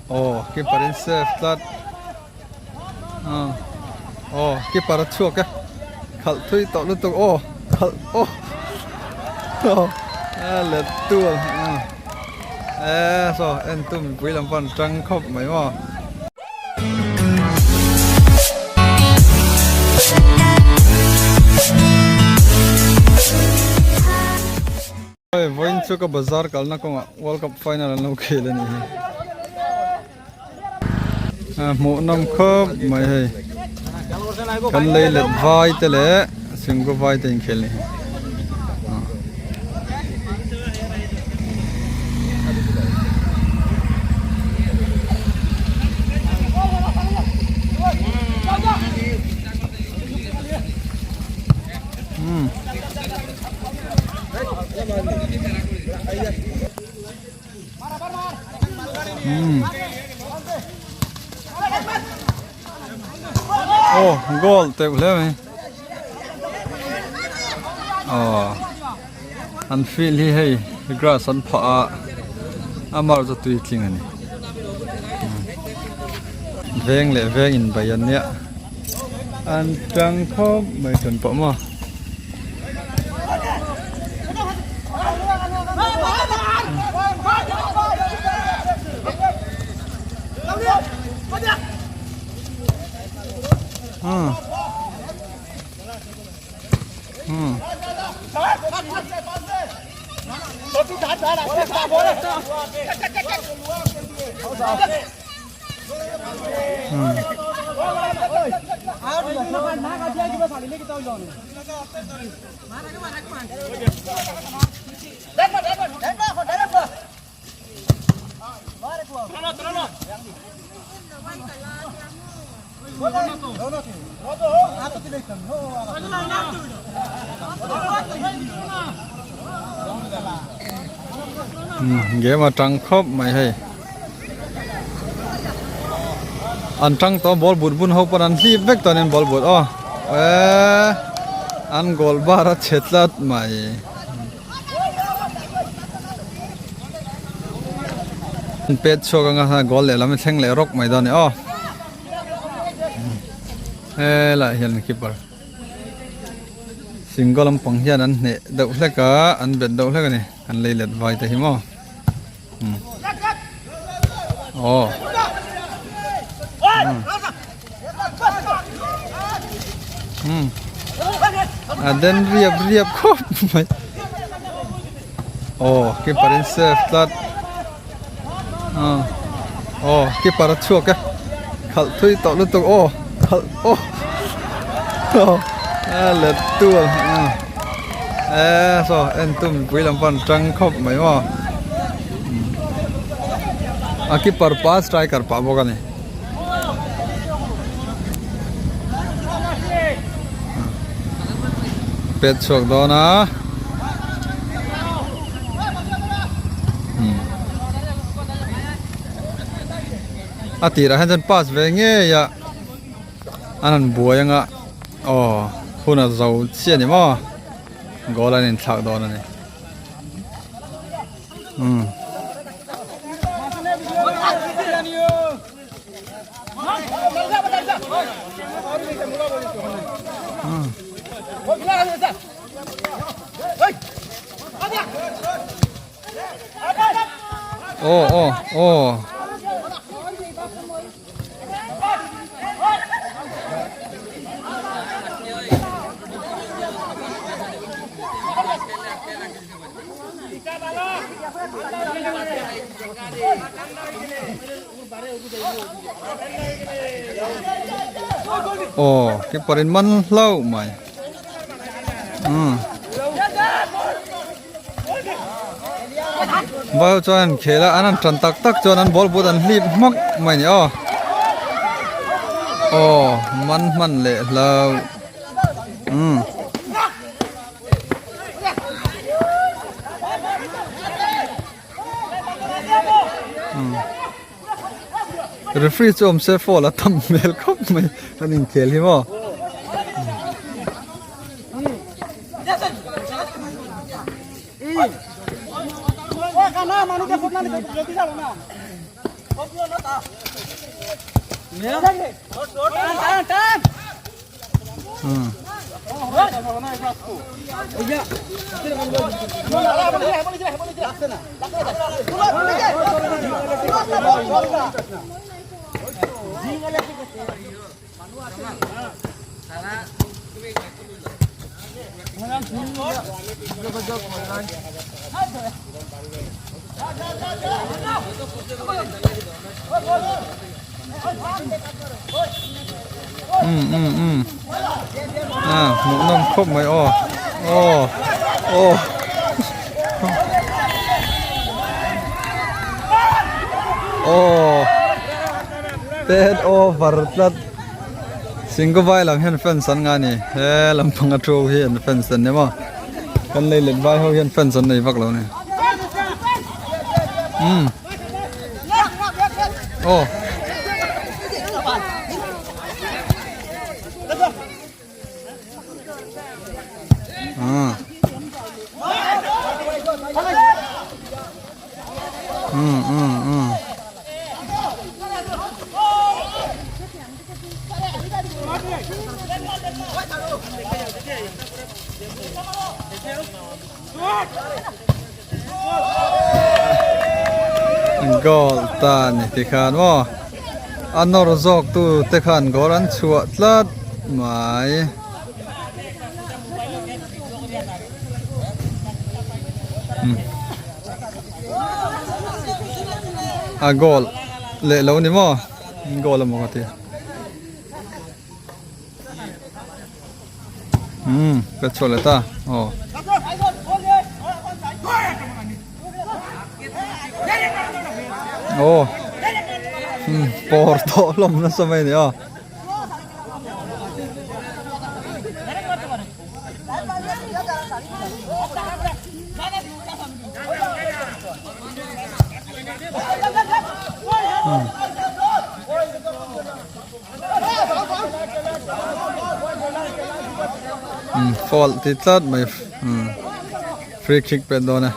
Aw keeper in save tlat ah aw keeper a chhuak e khalh thui tawh lutuk aw khalh aw aw a let tual ah e saw en tu mipui lam pawh an tang khawp mai maw. Hei vawiin chu ka bazar kalna kawngah world cup final an lo khel a nih hi a hmuh nawm khawp mai hei kan lei let vai te leh singgu vai te inkhel a nih hi. Aw goal teuh hle mai aw an field hi hei grass an phah a a mar chu tui tling a ni veng leh veng in bei an nia an tang khawp mai tan pawh maw. Game a tang khawp mai hei an tang tawh ball but bun ho pawn an hlip vek tawh nen ball but aw eee an goal bar a chhe tlat mai. An pet chhuak anga goal lehlam a thleng leh rawk mai dawn a ni aw. Helaiah hian keeper single lampang hian an hneh deuh hlek a an bet deuh hlek a ni an lei let vai te hi maw aw a den riap riap khawp mai aw keeper in save tlat. Aw keeper a chhuak e khalh thui tawh lutuk aw khalh aw aw a let tual e saw en tu mipui lam pawh an tang khawp mai maw a keeper pa striker pah bawk a ni pet chhuak dawn a. A tirah hian chuan pass ve ngei a an han buai anga aw hun a zo chiah a ni maw goal an inthlak dawn a ni umm. Aw aw aw. Aw keeper in man hlauh mai. Umm. Vai chuan an khel a an han tan tak tak chuan an ball but an hlip hmak mai a ni aw. Aw man hman leh hlauh. Umm. Referee chu awm se foul a tam hmel khawp mai an inkhel hi maw. Um um um ah hmuh nawm khawp mai aw aw aw aw pen over tlat Singkawvai lam hian fans an nga ni he lampang a thu hi an fans an ni maw kan lei let vai ho hian fans an nei vak lo ni um aw ah um um um Goal ta ni ti khan maw a nawr zawk tu te khan goal an chhuah tlat mai. A goal leh lo ni maw goal a maw ka ti. Umm ka chhuah leh ta aw. Aw umm pawr tawh hlawm nasa mai a ni a. Umm foul ti tlat mai umm free kick pet dawn e.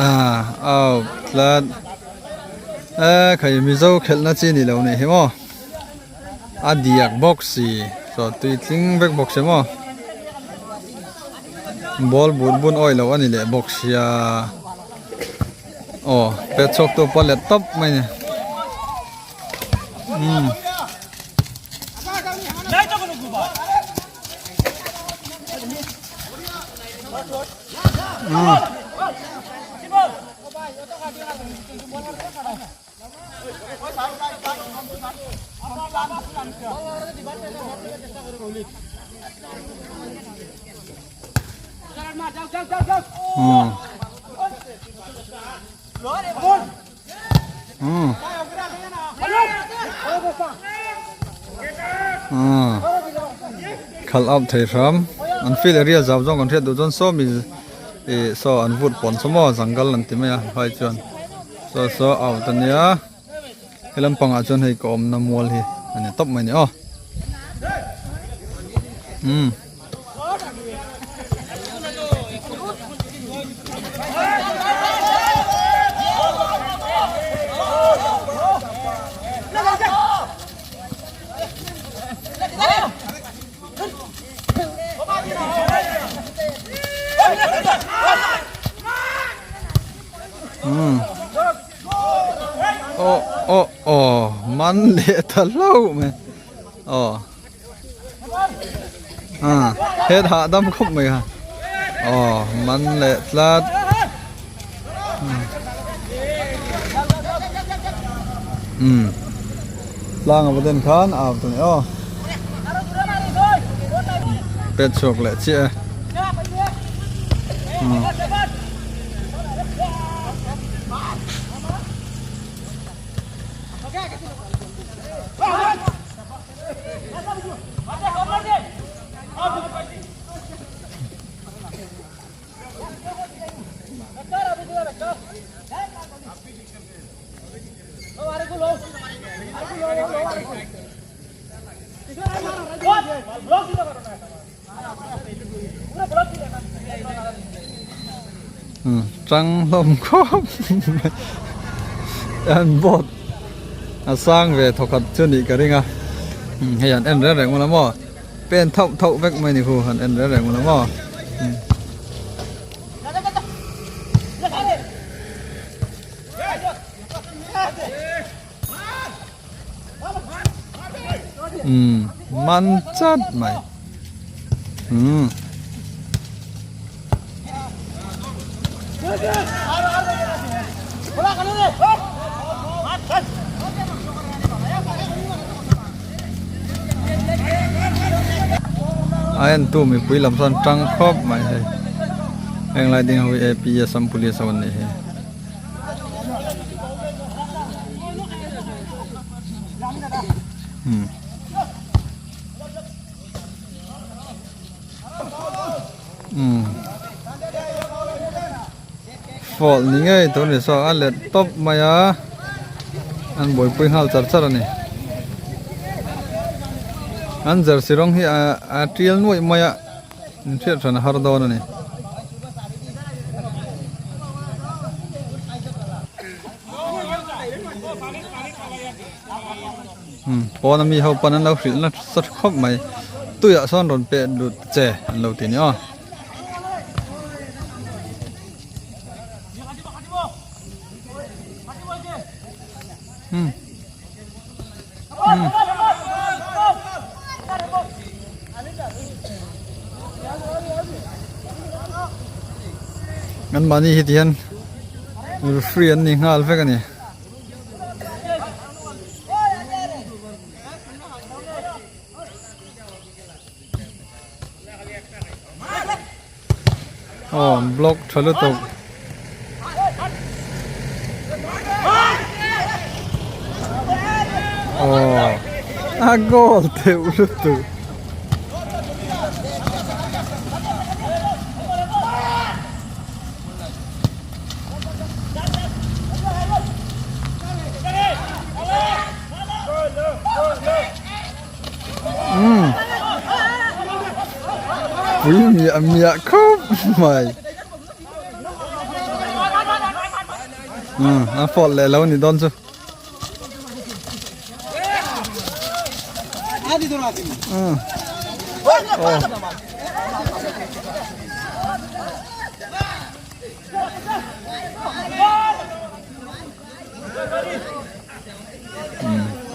Ah out tlat e khai mizo khelhna chi ni lo nih hi maw. A diak bawk si chaw tui tling vek bawk si maw ball but bun awih loh a ni leh bawk sia aw pet chhuak tu pawh let tawp mai a ni umm. Khalh up thei hram an field area zau zawng kan hriat duh chuan saw mi ih saw an vut pawn saw maw jungle an ti mai a vai chuan. Saw saw out a nia he lampangah chuan hei ka awmna mual hi a ni tawp mai a ni aw umm. Aw aw aw man leh ta hlauh mai aw ah het hahdam khawp mai kha aw man leh tlat umm tlang a va den khan a au ta ni aw pet chhuak leh chiah e. Tang hlawm khawp mai an boat a sang ve thawkhat chu nih ka ring a hei an en reng reng ula maw pen thauh thauh vek mai ni khu han en reng reng ula maw. Umm man chat mai umm. A en tu mipui lam chuan tang khawp mai hei heng lai ding ho hi A P Assam police ho an nih hi. Fault ni ngei tur a ni saw a let tawp mai a an buaipui nghal char char a ni an jersey rawng hi a tial nuaih mai a. Inhriat hran a har dawn a ni. Umm pawn a mi ho pawn an lo hrilh nasa khawp mai tuiah sawn rawn peh lut che an lo ti a ni aw. Umm. An mahni hi tihian referee an ni nghal vek a ni. Aw block tha lutuk. Aw a goal teuh lutuk. Umm pui miah miah khawp mai umm a fault leh lo ni dawn chu umm aw.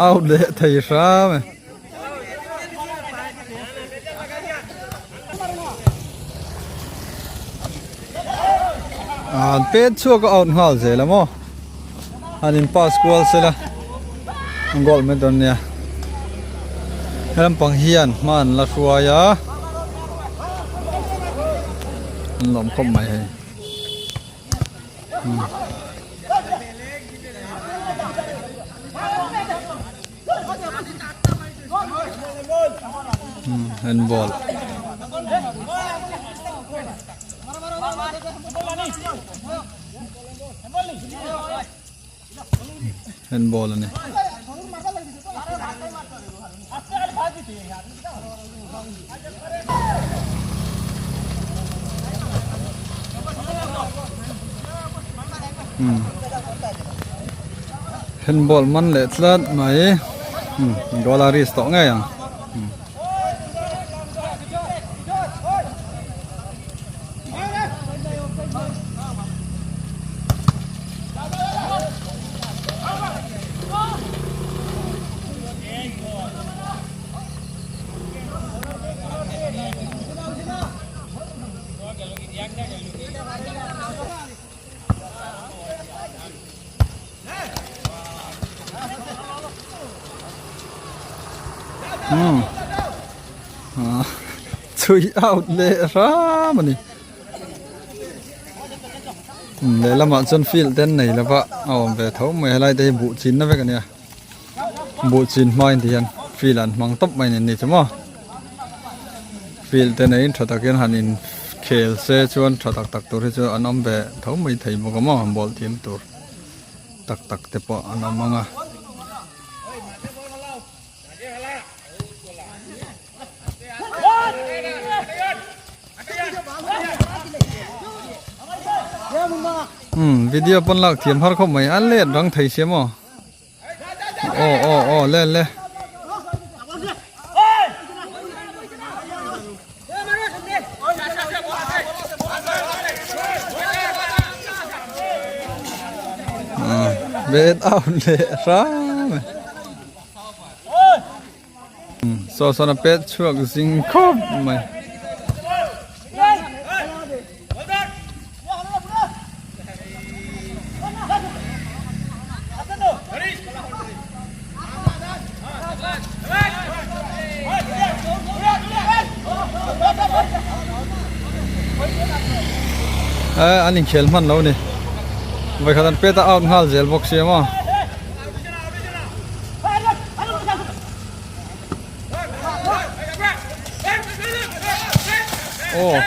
Out leh thei hram e. An pet chhuak a out nghal zel a maw. An in pass kual sela an goal mai dawn nia. Helampang hian hma an la hruai a. An lawm khawp mai hei. Handball handball a ni. Handball man leh tlat mai goal a risk tawh ngei ang. Umm ah chhui out leh hram a ni umm lehlamah chuan field te an nei lova a awm ve tho mai helai te hi buh chinna vek a nia buh chin hmain ti hian field an hmang tawp mai a ni ni chu maw field te neiin tha takin han in khel se chuan tha tak tak tur hi chu an awm ve tho mai thei bawk a maw ball thiam tur tak tak te pawh an awm ang a. Umm video pawn lak thiam har khawp mai a let rang thei sia maw aw aw aw le le. Bet out leh hram e. Saw sawn a pet chhuak zing khawp mai. An inkhel hman lo ni vawikhat an pet a out nghal zel bawk sia maw. Aw.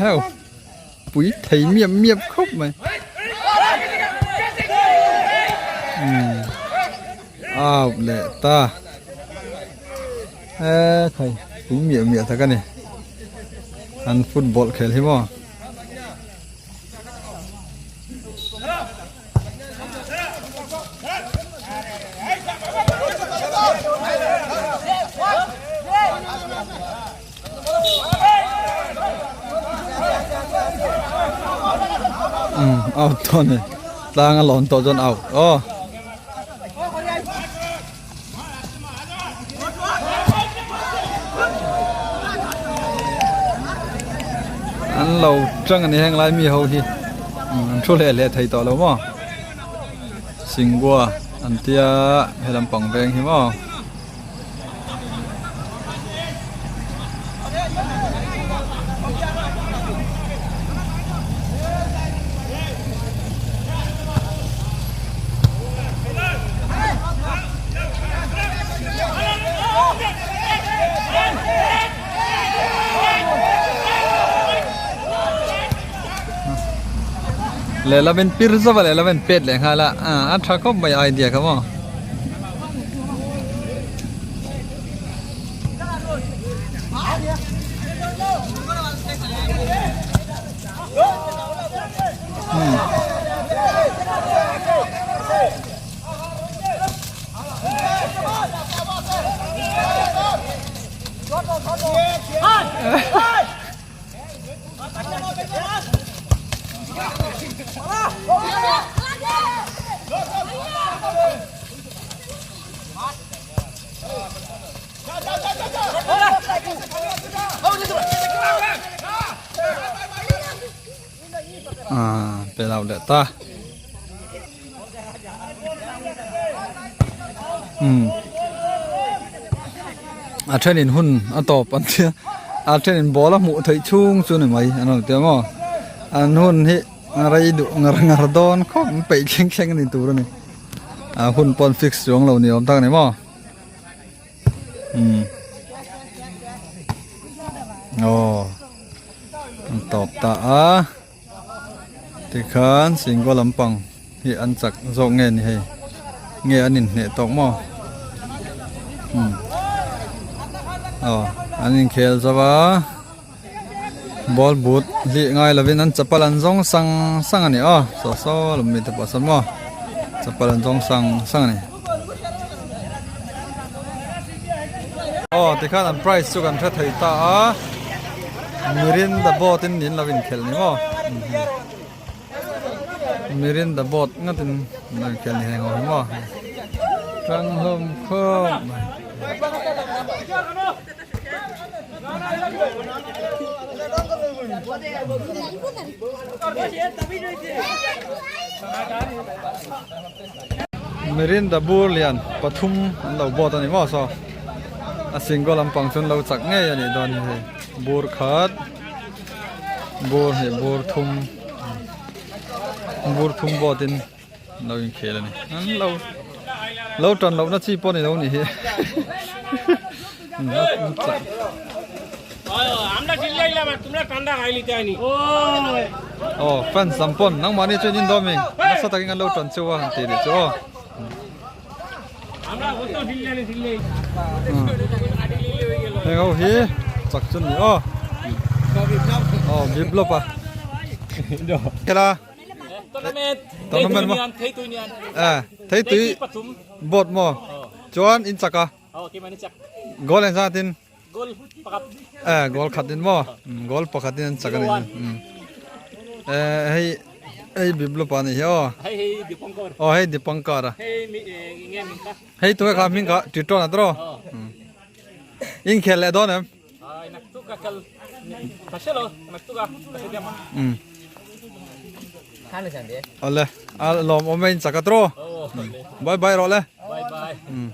Heu pui thei miap miap khawp mai out leh ta e thei pui miah miah tak a ni an football khel hi maw. Umm out tawh a ni tlang a lawn tawh chuan out aw. An lo tang a ni heng lai mi ho hi an thu leh leh thei tawh lo maw Singua an tia he lampang veng hi maw. Lehlam in pir zauh a lehlam in pet leh nghal a a tha khawp mai idea kha maw. Ah, pe lo leh ta. Umm. A thenin hun a tawp an tia a thenin ball a hmuh theih chhung chu ni mai an rawn ti a maw an hun hi rei duh ngar ngar dawn khawp peih thleng thleng a ni tur a ni a hun pawh an fix chuang lo ni awm tak a ni maw umm aw an tawp ta a. Tikhan Singkaw lampang hi an chak zawk nge ni hei nge an inhneh tawk maw umm aw an inkhel zo a ball boot hlih ngai lovin an chapal an zawng sang sang a ni aw saw saw lam mi te pawh sawn maw chapal an zawng sang sang a ni aw tikhan an prize chu kan hre thei ta a. Mirinda boat in in lo inkhelh ni maw Mirinda boat ngat in lo inkhelh ni heng ho hi maw tang hlawm khawp mai. Mirinda bur lian pathum an lo boat a ni maw saw a single lampang chu an lo chak ngei a nih dawn hi hei. Bur khat bur hnih bur thum bur thum boat in lo inkhel a ni an lo lo tan lohna chi pawh ni lo ni hi Aw fans lam pawn nangmahni chuan in dawm eng nasa takin an lo tan cheu a han tih leh chu aw. Heng ho hi chak chu ni aw. Aw biblop a. Khela. Tournament mo. Eh thei tui board mo. Chuan in chak a. Goal eng zat in. Goal pakhat. Eh goal khat in maw? Goal pakhat in an chak a ni. Eh hei hei Biblopa ni hi aw. Hei hei Dipankar. Aw hei Dipankar a. Hei mi nge min kha. Hei tunge kha hming kha Titron a tro. In khel leh dawn em? Ai nak tu ka kal. Ka hrelo nak tu ka ka hre diam a. Um. Awle a lawm awm e in chak a tro. Bye bye rawh le. Bye bye. Um.